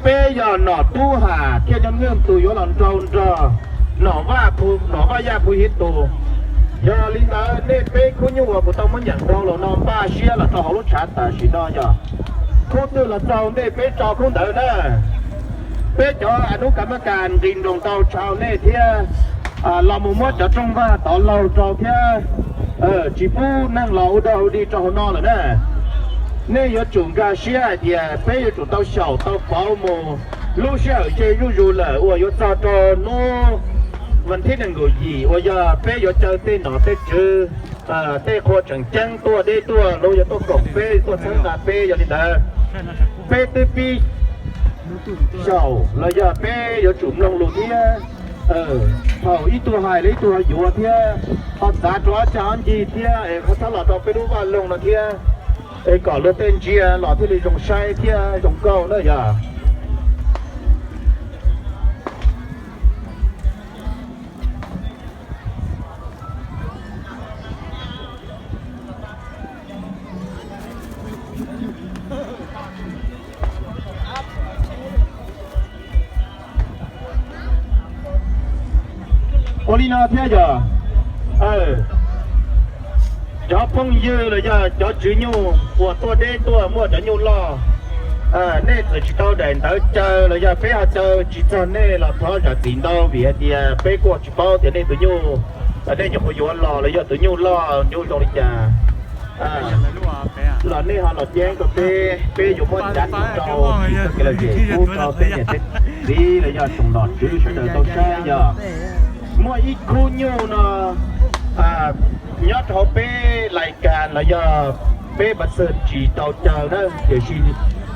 Peb yog Nom Tub Ham thiab Nyob Nwj tus yuav los nrau nrog Nom Vaj, Nom Vaj Yaj Phu Hiv tus. Yog li ntawd nej peb khub nyuj uas kuv tau muab nyeem dhau los no npaj siab los rau hauv lub tshav tam sim no yog khub twg los txaus ntej peb tso khub ntawd na. Peb cov a nub kav mab kas nqis nroos tau tshau nej thiab los mus muab cov rooj vag tov laug rau thiab tsis pub neeg los ua dog ua dig rau hauv no lawm na. Nej yuav tsum nkag siab hais tias peb yuav tsum tau xyaum tau pauv mus lub sij hawm ze zuj zus lawm uas yuav txog rau hnub vas thib nees nkaum yim uas yog peb yuav caw tej nom tej tswv, tej qhua tseem ceeb tuaj deb tuaj los yuav tuaj koom peb tuaj txhawb nqa peb. Yog li ntawd peb twb pib xyaum los yog peb yuav tsum mloog lus thiab. Thaum ib tug hais los ib tug ho yuav thiab, ho txav rau ob cag ob ncig thiab es ho txhob los rau peb lub vaj loog no thiab, es kom luag tej ntsia los thiaj li zoo saib thiab zoo nkauj na yog. Ua li no thiab yog cov phooj ywg los yog cov tswv nyuj uas tuaj deb tuaj muaj cov nyuj loj, nej txawm tsis tau daim ntawv caw los yog peb ho caw tsis txog nej los thov zam txim ntau vim hais tias peb kuj tsis paub tias nej tus nyuj, nej nyuam qhuav yuav los los yog tus nyuj loj nyuj zoo li cas. Los nej ho los ceeb rau peb, peb yuav muab cav rau txoj kev lom zem pub rau peb niam peb txiv los yog tsoom nom tswv sawv daws tau saib yog. Muaj ib khub nyuj no nyob rau hauv peb lais kas los yog peb pav xwm tsis tau caw na, tiam sis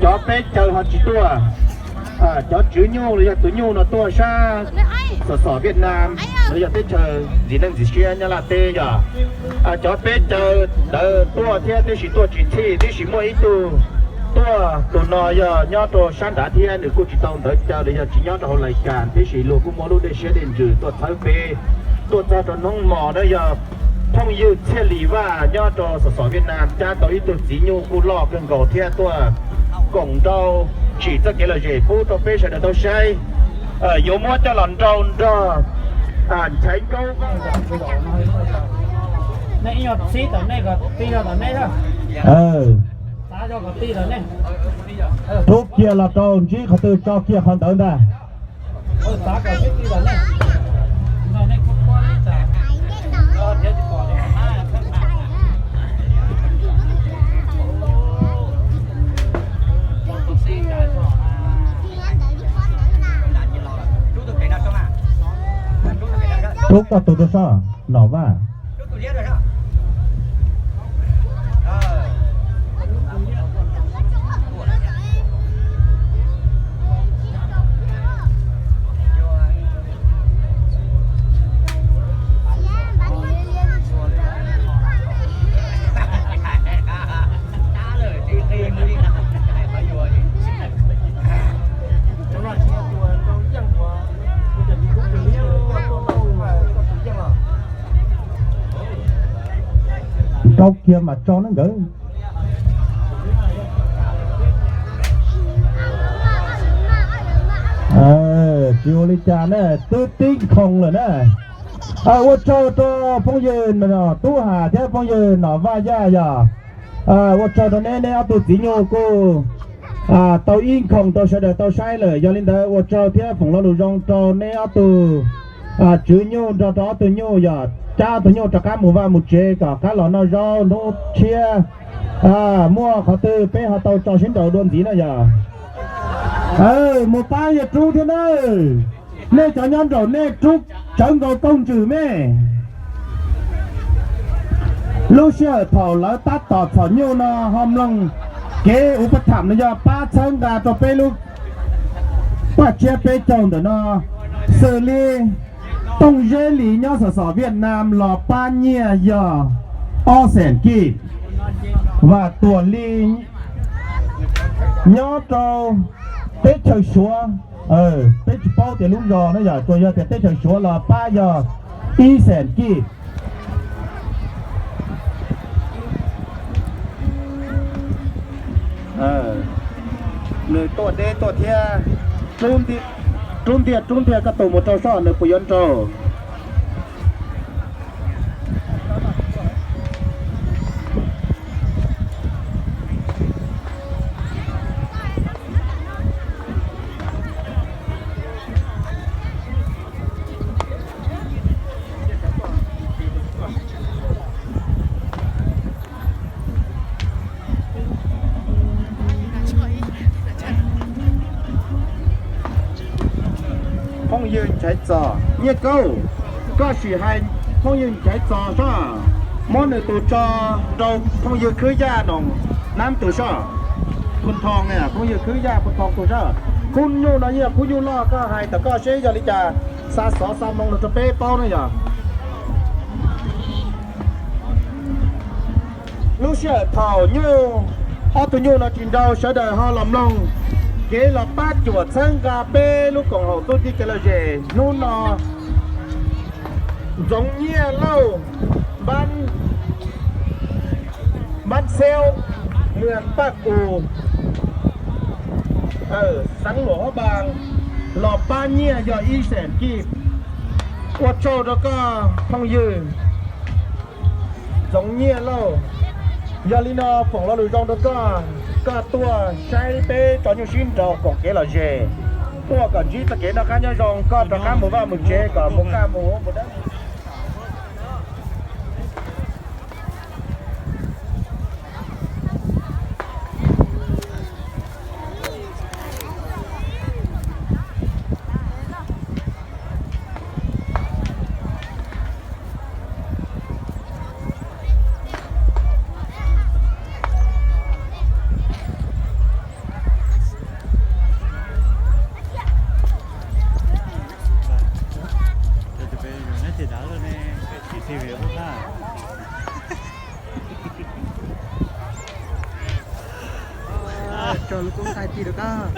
cov peb caw ho tsis tuaj. Cov tswv nyuj los yog tus nyuj no tuaj sab xom xom Viaj Nam los yog teb chaws ntxiv neej ntxiv siab Nyab Laj teb yog. Cov peb caw ntawd tuaj thiab tib si tuaj tsis txhij, tib si muaj ib tug tuaj, tus no yog nyob rau sab nrad thiab nws kuj tsis tau ntawv caw los yog tsis nyob rau hauv lais kas, tib si luag kuj muaj lub dej siab dej ntsws tuaj txhawb peb tuaj txog rau hnub hmo na yog phooj ywg Txhiaj Lis Vaj nyob rau xom xom Viaj Nam cab tau ib tug txiv nyuj kuj loj kawg nkaus thiab tuaj koom nrau tsim txoj kev lom zem pub rau peb sawv daws tau saib. Yuav muab coj los nrau nrog Nchaiv Nkaub Vaj. Nej ib nyuag txib tom nej kom tij yog tom nej na. Rub kiag los rau ntsib qhov twg tso kiag qhov ntawd ntag. Rub koj tus rau soj, Nom Vaj. Nrau kiag mas tso na nkawd. Tsis ua li cas na, twb tib khoom lawm na. Ua tsaug rau phooj ywg Tub Ham thiab phooj ywg Nom Vaj Yaj yog. Ua tsaug rau neb, neb ob tug txiv nyuj kuj tau ib khoom rau sawv daws tau saib lawm. Yog li ntawd ua tsaug thiab foom lo lus zoo rau neb ob tug tswv nyuj nrog rau ob tug nyuj yog cab ob tug nyuj rov qab mus vaj mus tsev kom qab los noj zaub hnub tshiab. Muaj qhov twg peb ho tau tso sib nraus dua ntxiv na yog. Mus pab yawg Rub thiab nawb. Nej cov nyob nraum nej Rub tsawv nkaus kooj ntsws me. Lub sij hawm thaum lawv tab tom txhom nyuj no ho mloog kev uv pab tham no yog pab txhawb nqa rau peb lub paj tsiab peb caug ntawm no. Xws li Tooj Zeb Lis nyob xov xom Viaj Nam los pab nyiaj yog ob xees kij, Vam Tuam Lis nyob rau teb chaws Suav, peb tsis paub tias lub zos no yog, tsuas yog tias teb chaws Suav los pab yog ib xees kij. Nws tuaj deb tuaj thiab. Rub ntiag rub ntiag koj tus mus rau soj nws puas yuav nraug. Phooj ywg Nchaiv Txos, Nyiaj Kaub, koj sim hais phooj ywg Nchaiv Txos soj, muab nws tus tso rau phooj ywg Khwb Yaj Noom Nab tus soj. Phu Thoo, phooj ywg Khwb Yaj Phu Thoo tus soj. Khub nyuj no yog khub nyuj loj, koj hais tom koj seb yog li cas, xa xov xa moo los rau peb paub na yog. Lub sij hawm thaum nyuj, ob tug nyuj no tsis nraug, sawv daws ho los mloog kev los pab cuam txhawb nqa peb lub koom haum txuj ci kev lom zem hnub no. Ntxoov Nyiaj Lauj, npab, npab Xeeb, mwam Paj Kus, xeev Luam Huab Npas, los pab Nyiaj yog ib xeem kij. Ua tsaug rau koj phooj ywg Ntxoov Nyiaj Lauj. Yog li no foom lo lus zoo rau koj, koj tuaj saib peb tso nyuj sib nraus koom kev lom zem, tuaj kom ntsib txoj kev noj qab nyob zoo, koj rov qab mus vaj mus tsev kom mus kaj mus ua mus dab. Tso lub koob thaij ti rov qab.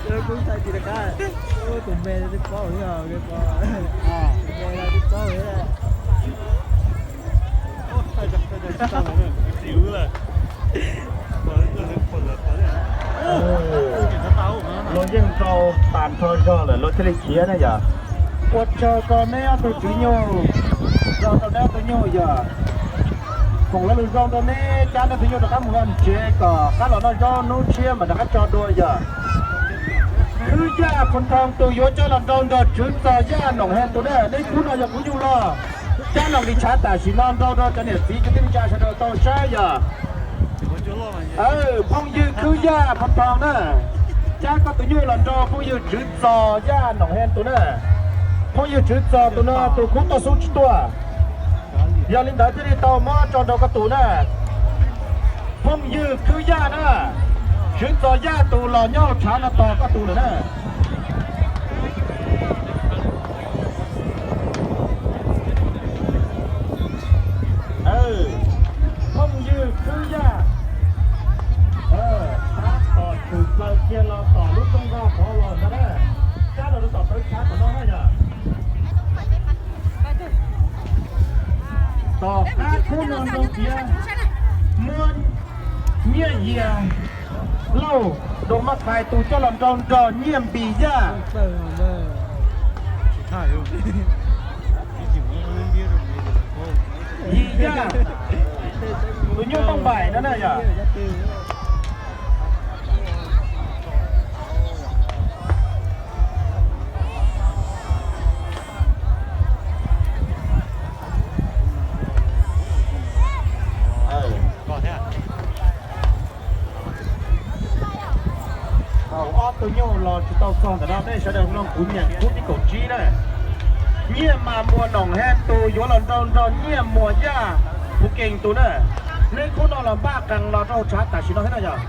Lub koob thaij ti rov qab. Tus me twb paub, tus me twb paub. Luag yeej rau tas nrho zog lawm luag thiaj li khiav na yom. Ua tsaug rau neb ob tug tswv nyuj, tsaug rau neb ob tug nyuj yom. Foom lo lus zoo rau neb, cab neb tus nyuj rov qab mus vaj mus tsev kom qab los noj zaub, hnub tshiab mam rov qab tso dua yom. Khwb Yaj Phu Thoo tus yuav coj los nrau nrog Tswv Txos Yaj Noom Hee tus na, neb khub no yog khub nyuj loj. Cab los nqis tshav tam sim no nrau nrog cov niam txiv kwv tij neej tsa sawv daws tau saib yom. Phooj ywg Khwb Yaj Phu Thoo na, cab koj tus nyuj los nrog phooj ywg Tswv Txos Yaj Noom Hee tus na. Phooj ywg Tswv Txos tus no tus khub toj xub tsis tuaj, yog li ntawd thiaj li tau muab tso nrog koj tus na. Phooj ywg Khwb Yaj na, Tswv Txos Yaj tus los nyob hauv tshav no tos koj tus lawm na. Phooj ywg Khwb Yaj, tab tom tshwm plaws kiag los tom lub rooj nqaj qhov los ntag na, sab rau tom tawv tshav tom no na yom. Tom qab khub no nrau tiav muab Nyiaj Yias Lauj Doo Mab Qhais tus coj los nrau nrog Nyiaj Npis Yaj, Yim Yaj, tus nyuj Tooj Npaim no na yom. Thaum ob tug nyuj los tsis tau txog ntawm no nej sawv daws mloog kuv nyeem khub thib kaum tsib na. Nyiaj Mas Muas Noom Hee tus yuav los nrau nrog Nyiaj Muas Yaj Phuv Kees tus na. Neb khub no los npaj qees los rau hauv tshav tam sim no thiab na yom.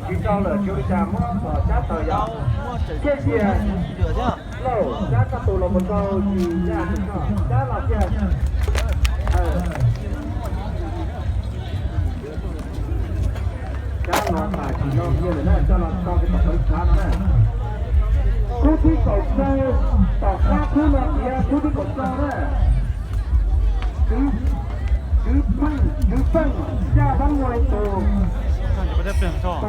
Tsis tau lawm, tsis ua li cas, muab tom cab taws yom. Thiaj tias, Lauj, cab koj tus los mus rau yim yam tus no, cab los kiag. Cab los tas tsis no kiag lawm na, coj los tso kiag tom qhov tshav no na. Khub thib kaum rau, tom qab khub no tiav khub thib kaum rau na. Tswv Pheej, Tswv Pheej, Yaj Vab Nuj tus, tus